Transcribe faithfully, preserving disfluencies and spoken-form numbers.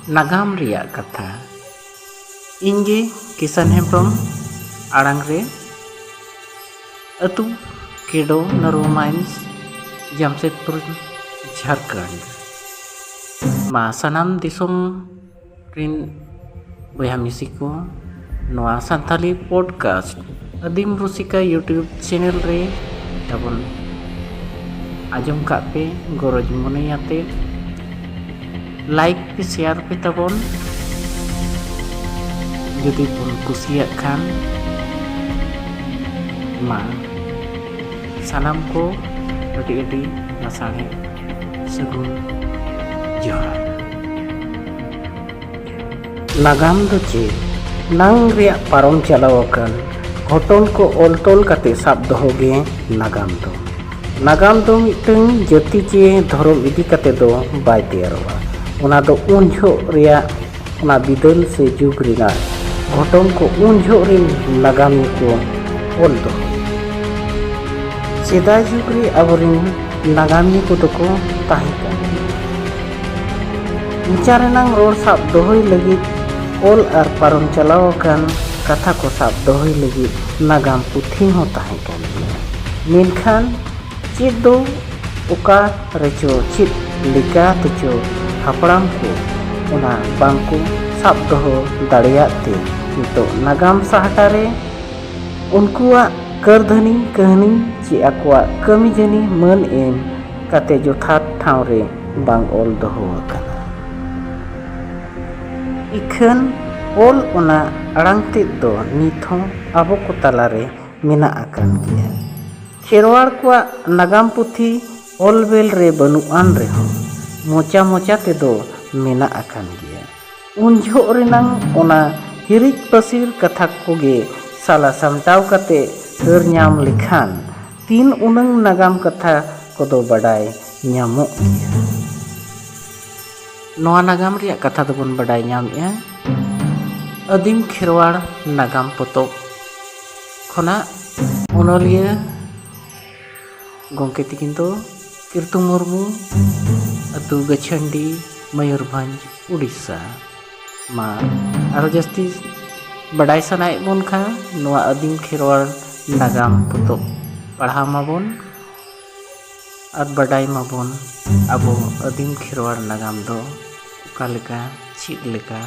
ᱱᱟᱜᱟᱢ ᱨᱮᱭᱟᱜ ᱠᱟᱛᱷᱟ᱾ ᱤᱧ ᱜᱮ ᱠᱤᱥᱟᱱ ᱦᱮᱢᱵᱨᱚᱢ, ᱟᱲᱟᱝ ᱨᱮ, ᱟᱹᱛᱩ ᱠᱮᱰᱳ, ᱱᱟᱨᱩᱣᱟ ᱢᱟᱭᱤᱱᱥ, ᱡᱟᱢᱥᱮᱫᱽᱯᱩᱨ, ᱡᱷᱟᱲᱠᱷᱚᱸᱰ᱾ ᱢᱟ ᱥᱟᱱᱟᱢ ᱫᱤᱥᱚᱢ ᱨᱤᱱ ᱵᱚᱭᱦᱟ ᱢᱤᱥᱤ ᱠᱚ, ᱱᱚᱣᱟ ᱥᱟᱱᱛᱟᱞᱤ ᱯᱚᱰᱠᱟᱥᱴ ᱟᱹᱫᱤᱢ ᱨᱩᱥᱤᱠᱟ YouTube ᱪᱮᱱᱮᱞ ᱨᱮ ᱛᱟᱵᱚᱱ ᱟᱸᱡᱚᱢ ᱠᱟᱜ ᱯᱮ, ᱜᱚᱨᱚᱡᱽ ᱢᱚᱱᱮᱭᱟᱛᱮ ᱞᱟᱭᱤᱠ ᱯᱮ, ᱥᱮᱭᱟᱨ ᱯᱮ ᱛᱟᱵᱚᱱ, ᱡᱩᱫᱤ ᱵᱚᱱ ᱠᱩᱥᱤᱭᱟᱜ ᱠᱷᱟᱱ᱾ ᱢᱟ ᱥᱟᱱᱟᱢ ᱠᱚ ᱟᱹᱰᱤ ᱟᱹᱰᱤ ᱞᱟᱥᱟᱲᱦᱮᱫ ᱥᱟᱹᱜᱩᱱ ᱡᱚᱦᱟᱨ᱾ ᱱᱟᱜᱟᱢ ᱫᱚ ᱪᱮᱫ? ᱱᱟᱝ ᱨᱮᱭᱟᱜ ᱯᱟᱨᱚᱢ ᱪᱟᱞᱟᱣ ᱟᱠᱟᱱ ᱜᱷᱚᱴᱚᱱ ᱠᱚ ᱚᱞ ᱛᱚᱞ ᱠᱟᱛᱮ ᱥᱟᱵ ᱫᱚᱦᱚ ᱜᱮ ᱱᱟᱜᱟᱢ ᱫᱚ᱾ ᱱᱟᱜᱟᱢ ᱫᱚ ᱢᱤᱫᱴᱟᱝ ᱡᱟᱹᱛᱤ ᱪᱮ ᱫᱷᱚᱨᱚᱢ ᱤᱫᱤ ᱠᱟᱛᱮ ᱫᱚ ᱵᱟᱭ ᱛᱮᱭᱟᱨᱚᱜᱼᱟ᱾ ᱚᱱᱟ ᱫᱚ ᱩᱱ ᱡᱚᱦᱚᱜ ᱨᱮᱭᱟᱜ, ᱚᱱᱟ ᱵᱤᱫᱟᱹᱞ ᱥᱮ ᱡᱩᱜᱽ ᱨᱮᱱᱟᱜ ᱜᱷᱚᱴᱚᱱ ᱠᱚ ᱩᱱ ᱡᱚᱦᱚᱜ ᱨᱮᱱ ᱱᱟᱜᱟᱢᱤᱭᱟᱹ ᱠᱚ ᱚᱞ ᱫᱚᱦᱚ᱾ ᱥᱮᱫᱟᱭ ᱡᱩᱜᱽ ᱨᱮ ᱟᱵᱚᱨᱮᱱ ᱱᱟᱜᱟᱢᱤᱭᱟᱹ ᱠᱚᱫᱚ ᱠᱚ ᱛᱟᱦᱮᱸ ᱠᱟᱱ ᱜᱮᱭᱟ᱾ ᱢᱚᱪᱟ ᱨᱮᱱᱟᱝ ᱨᱚᱲ ᱥᱟᱵ ᱫᱚᱦᱚᱭ ᱞᱟᱹᱜᱤᱫ, ᱚᱞ ᱟᱨ ᱯᱟᱨᱚᱢ ᱪᱟᱞᱟᱣ ᱟᱠᱟᱱ ᱠᱟᱛᱷᱟ ᱠᱚ ᱥᱟᱵ ᱫᱚᱦᱚᱭ ᱞᱟᱹᱜᱤᱫ ᱱᱟᱜᱟᱢ ᱯᱩᱛᱷᱤ ᱦᱚᱸ ᱛᱟᱦᱮᱸ ᱠᱟᱱ ᱜᱮᱭᱟ᱾ ᱢᱮᱱᱠᱷᱟᱱ ᱪᱮᱫ ᱫᱚ ᱚᱠᱟ ᱨᱮᱪᱚ ᱪᱮᱫ ᱞᱮᱠᱟ ᱛᱮᱪᱚ ᱦᱟᱯᱲᱟᱢ ᱠᱚ ᱚᱱᱟ ᱵᱟᱝ ᱠᱚ ᱥᱟᱵ ᱫᱚᱦᱚ ᱫᱟᱲᱮᱭᱟᱜ ᱛᱮ ᱱᱤᱛᱚᱜ ᱱᱟᱜᱟᱢ ᱥᱟᱦᱴᱟ ᱨᱮ ᱩᱱᱠᱩᱣᱟᱜ ᱠᱟᱹᱨᱫᱷᱟᱹᱱᱤ ᱠᱟᱹᱦᱱᱤ ᱪᱮ ᱟᱠᱚᱣᱟᱜ ᱠᱟᱹᱢᱤ ᱡᱟᱹᱱᱤ ᱢᱟᱹᱱ ᱮᱢ ᱠᱟᱛᱮ ᱡᱚᱛᱷᱟᱛ ᱴᱷᱟᱶ ᱨᱮ ᱵᱟᱝ ᱚᱞ ᱫᱚᱦᱚ ᱟᱠᱟᱱᱟ᱾ ᱤᱠᱷᱟᱹᱱ ᱚᱞ ᱚᱱᱟ ᱟᱲᱟᱝ ᱛᱮᱫ ᱫᱚ ᱱᱤᱛ ᱦᱚᱸ ᱟᱵᱚ ᱠᱚ ᱛᱟᱞᱟᱨᱮ ᱢᱮᱱᱟᱜ ᱟᱠᱟᱱ ᱜᱮᱭᱟ᱾ ᱠᱷᱮᱨᱣᱟᱲ ᱠᱚᱣᱟᱜ ᱱᱟᱜᱟᱢ ᱯᱩᱛᱷᱤ ᱚᱞ ᱵᱮᱞ ᱨᱮ ᱵᱟᱹᱱᱩᱜ ᱟᱱ ᱨᱮᱦᱚᱸ ᱢᱚᱪᱟ ᱢᱚᱪᱟ ᱛᱮᱫᱚ ᱢᱮᱱᱟᱜ ᱟᱠᱟᱱ ᱜᱮᱭᱟ᱾ ᱩᱱ ᱡᱚᱦᱚᱜ ᱨᱮᱱᱟᱝ ᱚᱱᱟ ᱦᱤᱨᱤᱡ ᱯᱟᱹᱥᱤᱨ ᱠᱟᱛᱷᱟ ᱠᱚᱜᱮ ᱥᱟᱞᱟ ᱥᱟᱢᱴᱟᱣ ᱠᱟᱛᱮ ᱦᱟᱹᱨ ᱧᱟᱢ ᱞᱮᱠᱷᱟᱱ ᱛᱤᱱ ᱩᱱᱟᱹᱝ ᱱᱟᱜᱟᱢ ᱠᱟᱛᱷᱟ ᱠᱚᱫᱚ ᱵᱟᱰᱟᱭ ᱧᱟᱢᱚᱜ ᱜᱮᱭᱟ᱾ ᱱᱚᱣᱟ ᱱᱟᱜᱟᱢ ᱨᱮᱭᱟᱜ ᱠᱟᱛᱷᱟ ᱫᱚᱵᱚᱱ ᱵᱟᱰᱟᱭ ᱧᱟᱢᱮᱜᱼᱟ ᱟᱹᱫᱤᱢ ᱠᱷᱮᱨᱣᱟᱲ ᱱᱟᱜᱟᱢ ᱯᱚᱛᱚᱵ ᱠᱷᱚᱱᱟᱜ᱾ ᱚᱱᱚᱞᱤᱭᱟᱹ ᱜᱚᱢᱠᱮ ᱛᱤᱠᱤᱱ ᱫᱚ ᱠᱤᱨᱛᱩ ᱢᱩᱨᱢᱩ, ᱟᱹᱛᱩ ᱜᱟᱹᱪᱷᱟᱹᱱᱰᱤ, ᱢᱚᱭᱩᱨᱵᱷᱚᱸᱡᱽ, ᱩᱲᱤᱥᱥᱟ᱾ ᱢᱟ ᱟᱨᱚ ᱡᱟᱹᱥᱛᱤ ᱵᱟᱰᱟᱭ ᱥᱟᱱᱟᱭᱮᱫ ᱵᱚᱱ ᱠᱷᱟᱱ, ᱱᱚᱣᱟ ᱟᱹᱫᱤᱢ ᱠᱷᱮᱨᱣᱟᱲ ᱱᱟᱜᱟᱢ ᱯᱚᱛᱚᱵ ᱯᱟᱲᱦᱟᱣ ᱢᱟᱵᱚᱱ ᱟᱨ ᱵᱟᱰᱟᱭ ᱢᱟᱵᱚᱱ, ᱟᱵᱚ ᱟᱹᱫᱤᱢ ᱠᱷᱮᱨᱣᱟᱲ ᱱᱟᱜᱟᱢ ᱫᱚ ᱚᱠᱟ ᱞᱮᱠᱟ, ᱪᱮᱫ ᱞᱮᱠᱟ